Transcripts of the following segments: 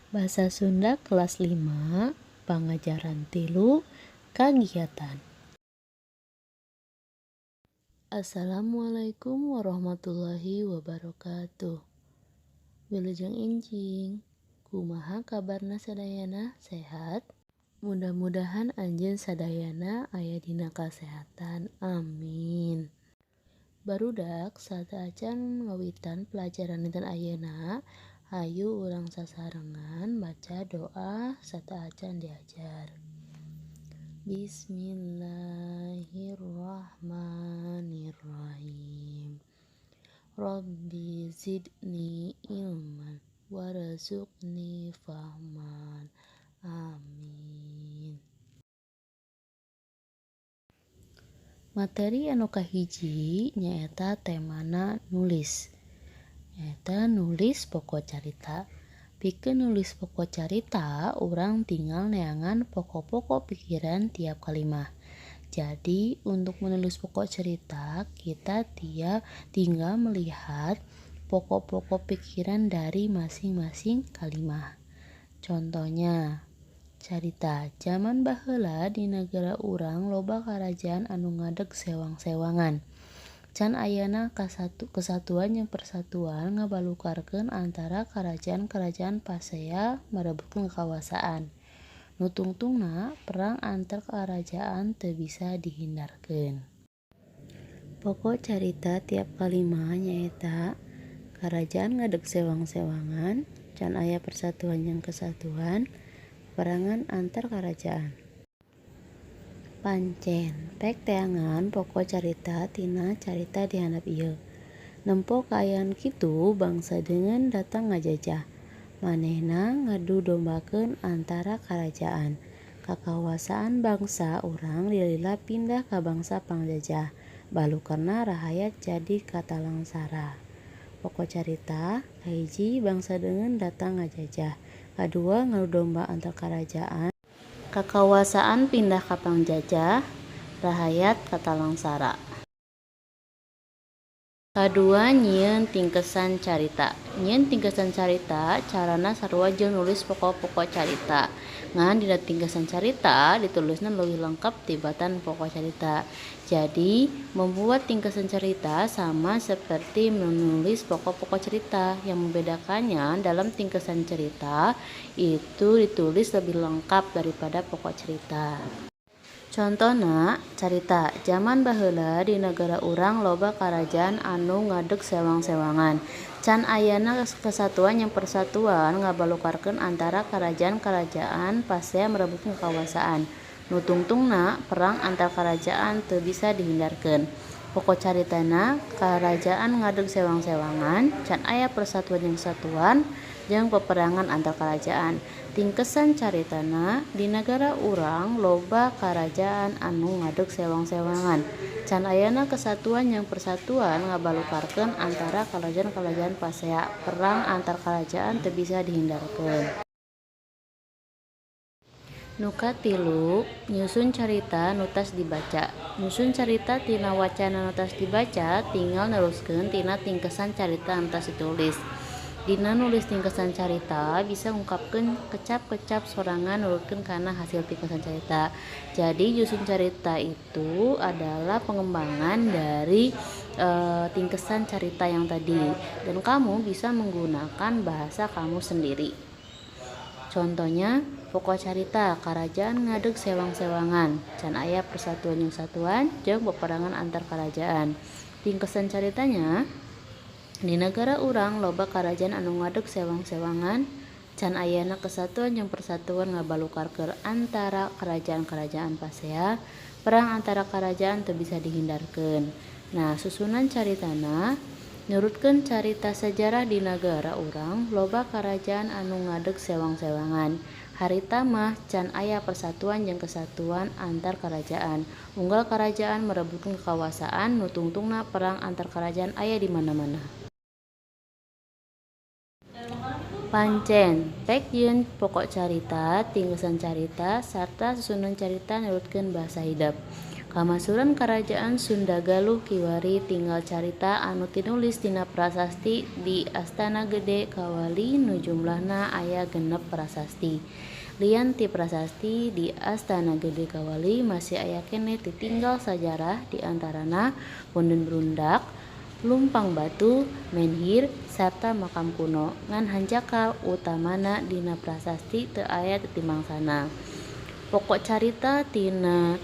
Basa Sunda kelas 5 Pangajaran 3 Kagiatan. Assalamualaikum warahmatullahi wabarakatuh. Wilujeng enjing, kumaha kabarna sadayana, sehat? Mudah-mudahan anjeun sadayana aya dina kasehatan, amin. Barudak, sateuacan ngawitan pelajaran dinten ayeuna, hayu urang sasarengan maca doa sateuacan diajar. Bismillahirrahmanirrahim. Rabbi zidni ilman warzuqni fahman. Amin. Materi anu kahiji nyaeta temana nulis. Nyaeta nulis pokok carita. Pikeun nulis pokok carita, urang tinggal neangan pokok-pokok pikiran tiap kalimah. Jadi, untuk menulis pokok cerita, kita tiap tinggal melihat pokok-pokok pikiran dari masing-masing kalimah. Contohnya, carita zaman baheula di negara urang loba karajaan anu ngadeg sewang-sewangan. Can ayana kesatuan jeung persatuan ngabalukarkeun antara karajaan-karajaan pasea marebutkeun kakawasaan. Nu tungtungna perang antar karajaan teu bisa dihindarkeun. Pokok carita tiap kalimah nyaeta karajaan ngadeg sewang-sewangan, can aya persatuan jeung kesatuan, peperangan antar karajaan. Pancen, pek teangan pokok carita tina carita di handap ieu. Nempo kaayaan kitu bangsa deungeun datang ngajajah. Manehna ngadu dombakeun antara karajaan. Kakawasaan bangsa urang lila-lila pindah ka bangsa pangjajah. Balukarna rahayat jadi katalangsara. Pokok carita, kahiji bangsa deungeun datang ngajajah, kadua ngadu domba antar karajaan, kakawasaan pindah ka pangjajah, rahayat katalangsara. Kadua, nyieun tingkesan carita. Nyieun tingkesan carita carana sarua jeung nulis pokok-pokok carita. Ngan dina tingkesan carita ditulisna leuwih lengkap tibatan pokok carita. Jadi, membuat tingkesan cerita sama seperti menulis pokok-pokok cerita. Yang membedakannya, dalam tingkesan cerita itu ditulis lebih lengkap daripada pokok cerita. Contona, carita zaman baheula di nagara urang loba karajaan anu ngadeg sewang-sewangan. Can ayana kesatuan jeung persatuan ngabalukarkeun antara karajaan-karajaan pasea merebutkeun kakawasaan. Nu tungtungna perang antar karajaan teu bisa dihindarkeun. Pokok caritana, karajaan ngadeg sewang-sewangan, can aya persatuan jeung kesatuan, jeung peperangan antar karajaan. Tingkesan caritana, di nagara urang loba karajaan anu ngadeg sewang-sewangan. Can ayana kesatuan jeung persatuan ngabalukarkeun antara karajaan-karajaan pasea. Perang antar karajaan teu bisa dihindarkeun. Nu katilu, nyusun carita nu tas dibaca. Nyusun carita tina wacana nu tas dibaca tinggal neruskeun tina tingkesan carita anu tas ditulis. Dina nulis tingkesan carita bisa ngungkapkeun kecap-kecap sorangan nurutkeun kana hasil tingkesan carita. Jadi, nyusun carita itu adalah pengembangan dari tingkesan carita yang tadi dan kamu bisa menggunakan bahasa kamu sendiri. Contohnya, pokok carita karajaan ngadeg sewang-sewangan, can aya persatuan jeung kesatuan, jeung peperangan antar karajaan. Tingkesan caritanya, di nagara urang loba karajaan anu ngadeg sewang-sewangan, can ayana kesatuan jeung persatuan ngabalukarkeun antara karajaan-karajaan pasea, perang antara karajaan teu bisa dihindarkeun. Nah, susunan caritana nurutkeun carita sajarah di nagara urang loba karajaan anu ngadeg sewang-sewangan. Harita mah can aya persatuan jeung kesatuan antar karajaan. Unggal karajaan merebutkeun kakawasaan, nu tungtungna perang antar karajaan aya di mana-mana. Pancen, pek jieun pokok carita, tingkesan carita, sarta susunan carita nurutkeun bahasa hidep. Kamasuran Karajaan Sunda Galuh kiwari tinggal carita anu tinulis dina prasasti di Astana Gede Kawali nu jumlahna aya 6 prasasti. Lian ti prasasti di Astana Gede Kawali masih aya keneh titinggal sajarah di antarana Punden Berundak, Lumpang Batu, Menhir, sarta makam kuno. Ngan hanjakal utamana dina prasasti teu aya titimangsana. Pokok carita tina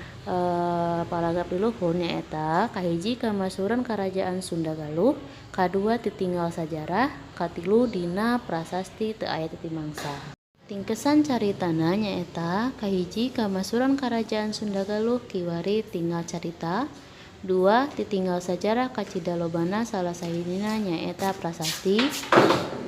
paragraf di luhur nyaeta kahiji kamasuran Karajaan Sunda Galuh, kadua titinggal sajarah, katilu dina prasasti teu aya titimangsa. Tingkesan caritana nyaeta kahiji kamasuran Karajaan Sunda Galuh kiwari tinggal carita, 2 titinggal sajarah kacida lobana salah sahijina nyaeta prasasti,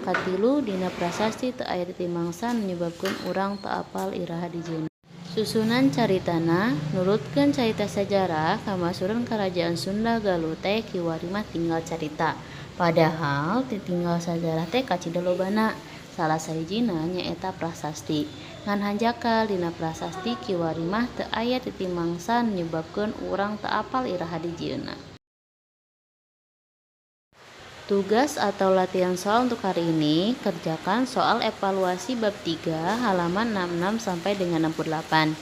katilu dina prasasti teu aya titimangsa nu nyebabkeun urang teu apal iraha dijieunna. Susunan caritana nurutkeun carita sajarah kamasuran Karajaan Sunda Galuh teh kiwari mah tinggal carita. Padahal titinggal sajarah teh kacida lobana. Salah sahijina nyaeta prasasti. Ngan hanjakal dina prasasti kiwari mah teu aya titimangsa nu nyebabkeun urang teu apal iraha dijieunna. Tugas atau latihan soal untuk hari ini, kerjakan soal evaluasi bab 3 halaman 66 sampai dengan 68.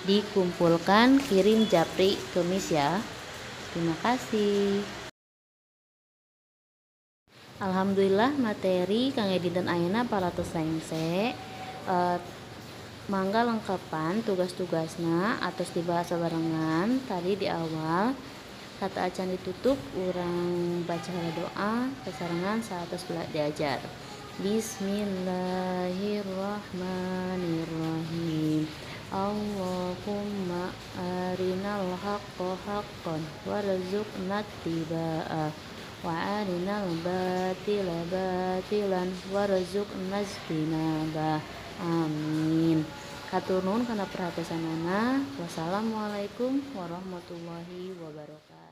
Dikumpulkan, kirim japri ke Miss ya. Terima kasih. Alhamdulillah materi kangge dinten ayeuna paratos rengse. Mangga lengkepan tugas-tugasna atos dibahas barengan tadi di awal. Kata acan ditutup urang baca doa sasarengan saatos diajar. Bismillahirrahmanirrahim. Allahumma arinal haqqa haqqan warzuqna ittiba'ah wa arinal batila batilan warzuqna ijtinabah. Amin. Hatur nuhun kana perhatosanana. Wassalamualaikum warahmatullahi wabarakatuh.